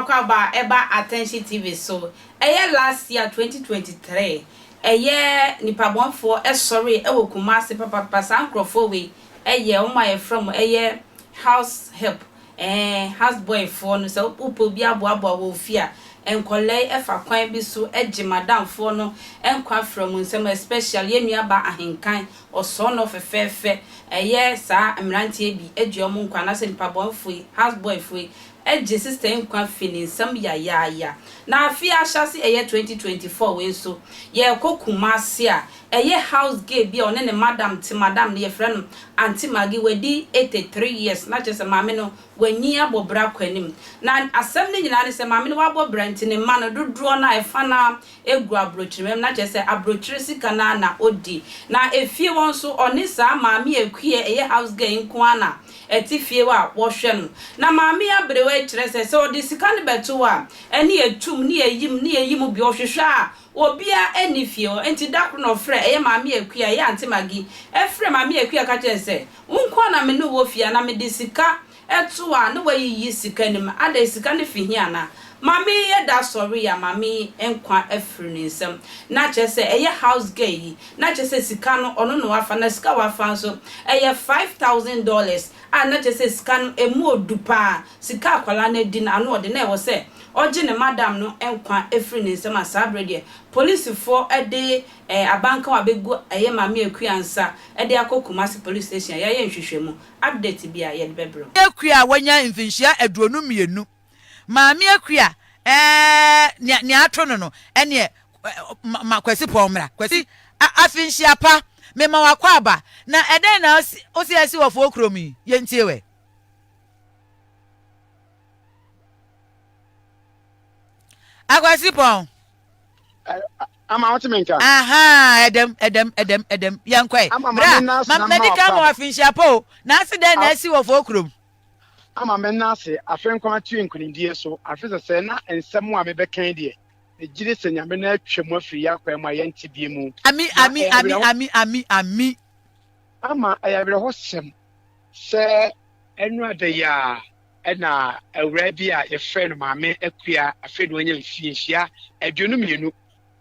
Akwaaba ɛba Attention TV so. Ɛyɛ last year 2023, ɛyɛ nipabɔnfoɔ ɛsɔre ɛwɔ Kumasi papapa. Saa nkorɔfoɔ wei ɛyɛ wɔn a yɛfrɛ mo ɛyɛ house help, house boy foɔ no. Sɛ wopɛ obi aboaboa wɔ fie a, nkɔlaa ɛfa kwan bi so ɛgye madamfoɔ no ɛnkwa frɛ mu nsɛm, especially yɛn nua ba Ahenkan ɔsɔɔ no fɛfɛɛfɛ. Ɛyɛ saa mmeranteɛ bi agye wɔn nkwa anaasɛ nipabɔnfoɔ yi, house boy foɔ yi, ɛgye sister nkwa fi ne nsam yayaaya. Na afe ahyase ɛyɛ 2024 wei nso, yɛrekɔ Kumasi a ɛyɛ house girl bi a ɔne ne madam te. Madam no yɛfrɛ no Aunty Maggie, wadi 83 years, na kyerɛ sɛ maame no wanyi abɔ bra kɔ anim. Na asɛm no nyinaa ne sɛ maame no wabɔ bra nti ne mma no dodoɔ no a ɛfa no egu aburokyire mu, na kyerɛ sɛ aburokyire sika no na ɔdi. Na efie wɔn nso, ɔne saa maame Akua ɛyɛ house girl nko ara na ɛte fie hɔ a wɔhwɛ no. Na maame aberewa kyerɛ sɛ sɛ ɔde sika no bɛto hɔ a, ɛne yɛtum ne yɛyim ne yɛyi bi ɔhwehwɛ a obiara ɛni fie hɔ. Nti da koro na ɔfrɛ ɛyɛ maame Akua, ɛyɛ Aunty Maggie, ɛfrɛ maame Akua ka kyerɛ sɛ, nko na me ne wɔ fie a na mede sika ɛto a na wayiyi sika no mu ada sika no fi hi ana. Maame yɛ da sɔre a, maame nkwa afiri ne nsam, na kyerɛ sɛ ɛyɛ house girl yi, na kyerɛ sɛ sika no ɔno na wafa. Na sika wafa nso ɛyɛ $5,000 a na kyerɛ sɛ sika no emu odu paa. Sika akwadaa no adi no ano ɔde na ɛwɔ sɛ ɔgye ne madam no nkwa afiri ne nsam. A saa abere deɛ, polisifoɔ ɛde abanka a abɛgu ɛyɛ maame Akua nsa ɛde akɔ Kumasi Police Station a yɛayɛ nhwehwɛmu. Update bi a yɛde bɛbrɛ. Akua a wanya mfinhyia 22, maame Akua, nea ato no no ɛneɛ ma Kwasi Pɔn mmra. Kwasi, afinhyia pa, mema wakɔ aba. Na ɛdɛn na osi asi wɔ foɔ kurom yi? Yɛntie wɛ. Akwasi Pɔn. Ama wote me nka. Aha, ɛdɛm ɛdɛm ɛdɛm ɛdɛm, yɛnkɔɛ. Bra ma mɛdi kan ma wafinhyia pa o. Na ase dɛn na asi wɔ foɔ kurom? Ama me nna ase. Afe nkwa atue nkonimdie so. Afe sɛsɛ na nsɛm a mebɛkan deɛ, megyere sɛ Nyame no atwa mu afiri yɛ akwan mu a yɛnte bie mu. Ami, ami, ami, ami, ami, ami. Ama ɛyɛ awerɛhɔsɛm sɛ ɛno ada yi a ɛna awuraa bi a yɛfrɛ no Maame Akua, afei na wanya mfinhyia 22,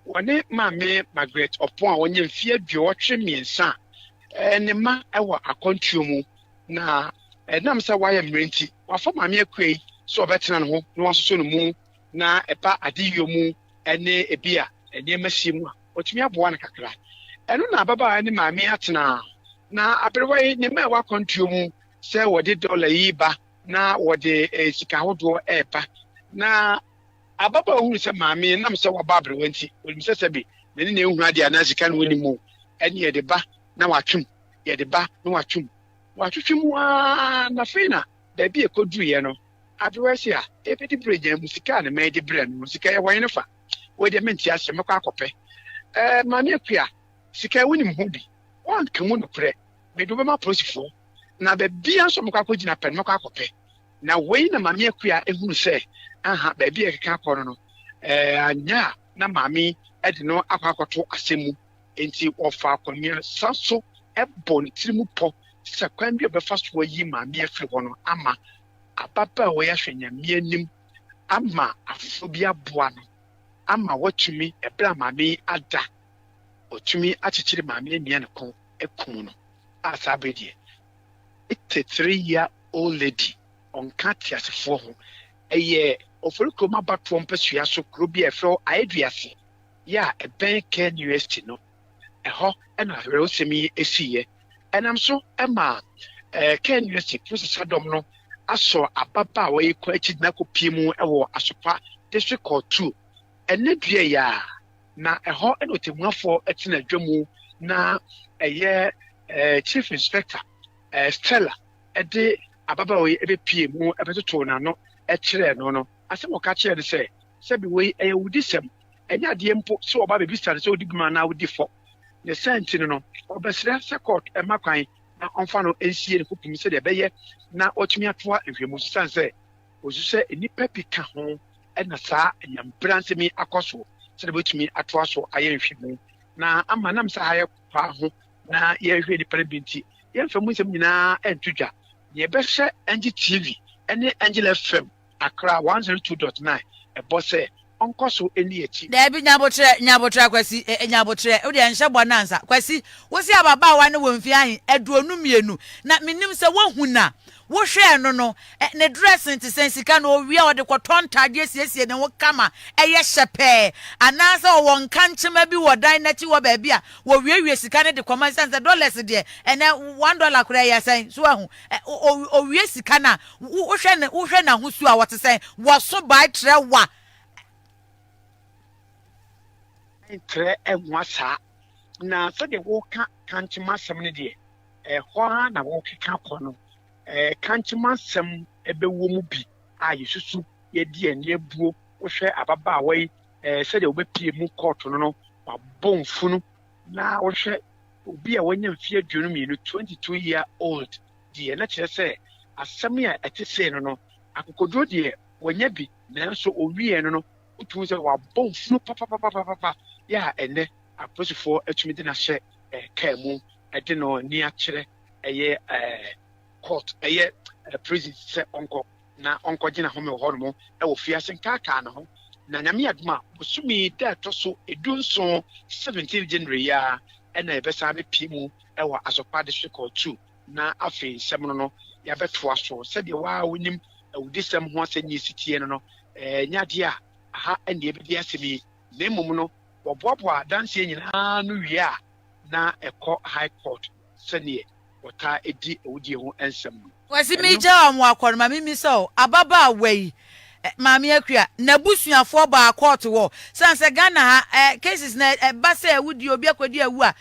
wɔne Maame Margaret Ɔpɔn a wɔnya mfeɛ 83 a ne mma wɔ akwantuo mu. Na ɛnam sɛ wayɛ mmerɛ nti, wafa Maame Akua yi sɛ ɔbɛtena ne ho na wasosɔ ne mu, na ɛba adeyɔ mu ne ebi a nneɛma sie mu a, watumi aboa no kakra. Ɛno na ababaawa ne maame atena. Na aberewa yi ne mma a ɛwɔ akwantuo mu sɛ wɔde dɔla yi ba na wɔde sika ahodoɔ ɛreba. Na ababaawa hunu sɛ maame nam sɛ waba aberewa nti, onim sɛ sɛbi n'ani na ehunu adeɛ anaa sika no wɔnim mu, ɛne yɛde ba na watwem, yɛde ba na watwem, watwetwe mu aa. Na afei na baabi a ɛkɔduruiɛ no, aberewa si a ebedi bere gyan mu sika a ne mma de brɛ no, sika yɛ wɔn ne fa wei deɛ mente aseɛ, mɛkɔ akɔpɛ. Maame Akua, sika yi wonim ho bi, wɔnka mu nokorɛ, mede wobɛma apolisifoɔ na baabia nso mɛkɔ akɔgyina pɛ no, mɛkɔ akɔpɛ. Na wei na Maame Akua ehunu sɛ aha baabi a ɛkeka akɔ no no anya a na maame de no akɔ akɔto asɛm mu. Nti wɔfa akonnwa sa so ɛbɔ ne tiri mu pɔ sɛ kwan bi a ɔbɛfa so ayi maame afiri hɔ no, ama ababaawa yi ahwɛ Nyame anim ama afoforɔ bi aboa no ama watumi, ɛberɛ a maame yi ada, ɔtumi akyekyere maame amia ne kɔn akum no. A saa bere deɛ, 83 year old lady, ɔnka teasefoɔ ho. Ɛyɛ Ɔfɔri kurom abatoɔ mpasua so kuro bi a ɛfrɛ hɔ Aeduase yɛ a ɛbɛn Ken University no. Ɛhɔ ɛna awerɛhosɛm yi esiiɛ. Ɛnam so ɛma Ken University polisi dɔm no asɔ ababaawa yi kɔ akyi na akɔpie mu ɛwɔ Asopa District Court 2 ɛnɛ dua yi a. Na ɛhɔ ɛna ɔtɛmuafoɔ ɛtena adwa mu na ɛyɛ Chief Inspector Stella ɛde ababaawa yi ɛbɛpie mu ɛbɛtoto n'ano ɛkyerɛ no. Asɛm a ɔka kyerɛ no sɛ, sɛbi, wei ɛyɛ wudisɛm, ɛnyɛ adeɛ mpo sɛ ɔba bɛbisa no sɛ wodi bima anaa wodi fɔ. Ne saa nti no, ɔbɛsrɛ sɛ court ɛma kwan na ɔmfa no nsie ne kokum sɛdeɛ ɛbɛyɛ na watumi atoa nhwɛmu so, sane sɛ osu sɛ nnipa bi ka ho ɛna saa anyambra nsɛm yi akɔ so, sɛdeɛ wobɛtumi atoa so ayɛ nhwɛmu. Na ama nam sɛ ha yɛ kwaa ho na yɛhwɛ nnipa no bi nti, yɛmfa mu nsɛm nyinaa ɛnto dwa. Nea ɛbɛhyɛ Angel TV ne Angel FM. Accra 102.9 bɔ sɛ ɔnkɔ so nni akyi. Daabi, nya aboterɛ, nya aboterɛ Kwasi, eh, nya aboterɛ, wo deɛ nhyɛ bɔ no ansa. Kwasi, wo se ababaawa no wɔ mfeɛ ahe? 22. Na mennim sɛ woahu no a, wohwɛɛ no no, eh, ne dressing te sɛn? Sika no ɔwie a ɔde kɔtɔ ntaadeɛ siesie ne ho kama, ɛyɛ hyɛpɛɛ, anaasɛ ɔwɔ nkankyema bi wɔ dan no akyi hɔ baabi a wɔwiewie sika no de kɔma, ɛsiane sɛ dollars deɛ, ɛnnɛ one dollar koraa ɛyɛ sɛn? So woahu? Eh, ɔwie sika no a, Wohwɛ ne wohwɛ n'ahosuo a ɔte sɛn? Wɔso bae trɛ wa. Ntrɛ nwa saa. Na sɛdeɛ woreka kankyema asɛm no deɛ, ɛhɔ ara na worekeka kɔ no. Kankyema asɛm bɛwɔ mu bi a yɛsusu yɛde yɛn ani abuo. Wohwɛ ababaawa yi sɛdeɛ wɔbɛpie mu kɔɔto no no, wabɔ mfunu. Na wohwɛ obi a wanya mfeɛ 22, 22 year old, deɛ, na kyerɛ sɛ asɛm a ɛte sei no no, akokoduro deɛ wanya bi, nanso ɔwieɛ no no, wotumi hu sɛ wabɔ mfunu papapapapapa yɛ a ɛnnɛ apolisifoɔ atumi de no ahyɛ kaa mu de no ani akyerɛ ɛyɛ court, ɛyɛ prison sɛ ɔnkɔ na ɔnkɔgye n'ahome wɔ hɔnom wɔ fiase nkaakaa ne ho. Na Nyame adom a, bosome yi da a ɛtɔ so 17, 17 January yi ara na yɛbɛsan abɛpie mu wɔ Asokwa District Court 2 na afei nsɛm no no yɛabɛtoa so. Sɛdeɛ wo ara wonim awudisɛm ho asɛnnie si teɛ no no, ɛnyɛ adeɛ a aha na yɛbɛdi asɛm yi, na mmom no wɔboaboa adanseɛ nyinaa ano wie a na ɛkɔ High Court sɛdeɛ wɔtaa di awudie ho nsɛm no. Kwasi Ɛno. Meregya wo akɔ no ma memmisa wo, ababaawa yi, Maame Akua, n'abusuafoɔ baa kɔɔto hɔ? Sane sɛ Ghana ha, eh, cases no ɛba sɛ awudie, obi akɔdi awu a,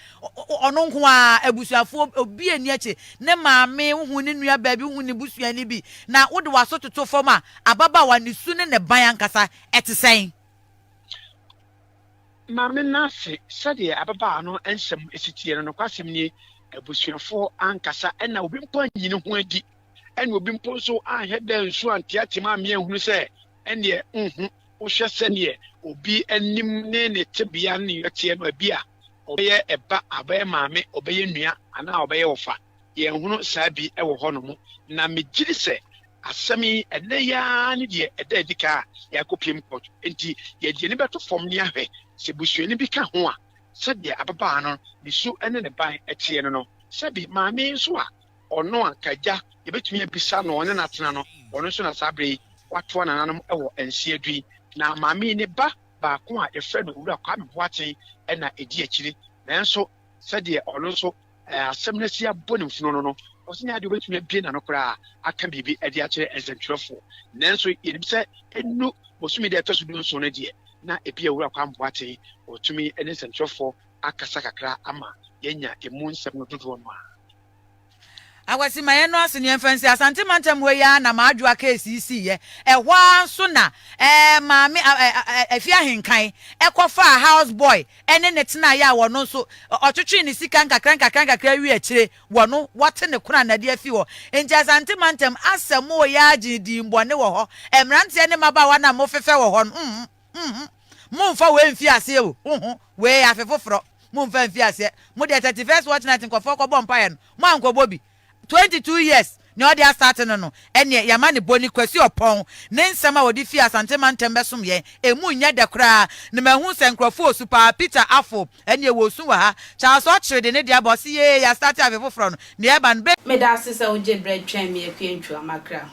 ɔno nko ara, abusuafoɔ, obi nni akyire. Ne maame, wohu ne nua baa bi, wohu ne busuani bi, na wode w'aso toto fam a, ababaawa ne su ne ne ban ankasa, ɛte sɛn? Maame no ase, sɛdeɛ ababaawa no nsɛm si teɛ no, nokwasɛm nie, abusuafoɔ ankasa, ɛna obi mpo anyi ne ho adi, ɛna obi mpo nso anhwɛ da ansu anteateam ammea anhunu sɛ ɛnneɛ nhu, wohwɛ sɛdeɛ obi anim ne ne tebea ne ne yɔteɛ no, ebia ɔbɛyɛ ɛba, ɔbɛyɛ maame, ɔbɛyɛ nua, anaa ɔbɛyɛ ɔfa. Yɛnhunu saa bi wɔ hɔnom, na megye di sɛ asɛm yi, ɛnnɛ yi ara ne deɛ ɛda adi kan a yɛakɔpiem kɔɔto. Enti yɛde yɛn ani bɛto fam na yɛahwɛ sɛ busuani bi ka ho a, sɛdeɛ ababaa no ne su ne ne ban teɛ no no. Sɛbi maame yi nso a ɔno anka agya, yɛbɛtumi abisa no, ɔne no atena no, ɔno nso na saa berɛ yi watoa nananom wɔ nseɛ du yi. Na maame yi ne ba baako a yɛfrɛ no Owura Kwame Boateng na ɛdi akyire. Nanso sɛdeɛ ɔno nso asɛm no asi abɔ ne mfuno no no, ɔsɛ nyɛ adeɛ ɔbɛtumi abue n'ano koraa aka biribi de akyerɛ nsɛntwerɛfoɔ. Nanso yɛnim sɛ ɛnnu bosome da ɛtɔ so 17 no deɛ, na ebia Owura Kwame Boateng ɔtumi ne nsɛntwerɛfoɔ akasa kakra ama yɛanya ɛmu nsɛm no dodoɔ no ara. Akwasi, ma yɛnnɔ ase na yɛmfa nsi. Asante mantam hɔ yi ara na M'adwoa case yi siiɛ. Ɛhɔ ara nso na ɛɛ maame ɛ ɛ Afie Ahenkan kɔfaa house boy ne no tenaeɛ a ɔno nso ɔtwetwee ne sika nkakra nkakra nkakra wie akyire wɔ no wɔate ne koranade afi hɔ. Nti Asante mantam asɛ moreyɛ agye dimbɔne wɔ hɔ. Mmeranteɛ ne mmabaawa no a mofefɛ wɔ hɔ no, mm mm momfa wei mfi aseɛ o, ho wei afe foforɔ. Momfa mfi aseɛ. Mo deɛ 31st watch night nkurɔfoɔ kɔbɔ mpaeɛ no, moankɔbɔ bi. 22 years nea ɔde astarte no no, ɛneɛ yɛama no bɔni. Kwasi Ɔpɔn ne nsɛm a ɔde fii Asante mantam bɛsom yɛn, ɛmu nyɛ dɛ koraa. Na mahu sɛ nkurɔfoɔ resu paa. Peter Afful, ɛneɛ wɔresu wɔ ha. Charles Ɔkyere de ne deɛ aba, ɔse yee yɛastarte afe foforɔ no, nea ɛba no, bɛ. Meda ase sɛ wogye berɛ twɛn me Akua Ntwuah Makra.